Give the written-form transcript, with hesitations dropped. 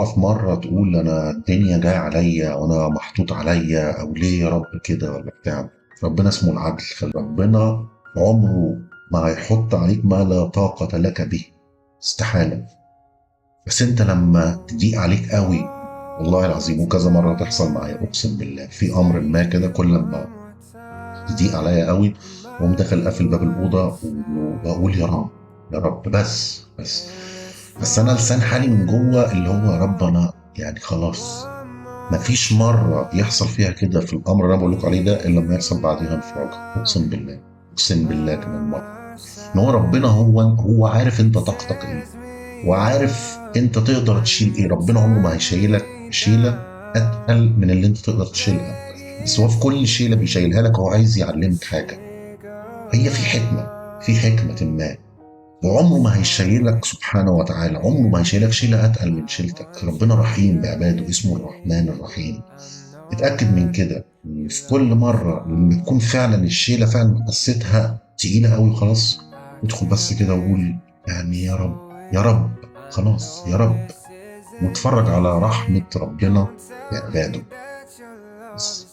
في مرة تقول انا الدنيا جاية عليا وانا محطوط عليا، او ليه يا رب كده ولا بتاع. ربنا اسمه العدل، ربنا عمره ما هيحط عليك ما لا طاقة لك به، استحالة. بس انت لما تضيق عليك قوي، والله العظيم وكذا مرة تحصل معايا اقسم بالله، في امر ما كده كل لما تضيق عليا قوي واقوم داخل قافل باب الاوضة واقول يا رب يا رب، بس بس بس انا لسان حالي من جوه اللي هو يا رب انا يعني خلاص. مفيش مرة يحصل فيها كده في الامر اللي انا بقول لكم عليه ده الا لما يحصل بعديها انفراج، اقسم بالله، اقسم بالله كمان مرة، ان هو ربنا هو عارف انت طاقتك ايه، وعارف انت تقدر تشيل ايه. ربنا عمره ما هيشيلك شيله اتقل من اللي انت تقدر تشيلها، بس هو في كل شيله بيشيلها لك هو عايز يعلمك حاجة، هي في حكمه، في حكمه ما، وعمره ما هيشيلك سبحانه وتعالى، عمره ما هيشيلك شيله اتقل من شيلتك. ربنا رحيم بعباده، اسمه الرحمن الرحيم. اتاكد من كده في كل مرة لما تكون فعلا الشيله فعلا حسيتها تقيلة قوي، خلاص ادخل بس كده وقول يعني يا رب يا رب، خلاص يا رب، واتفرج على رحمه ربنا بعباده. بس.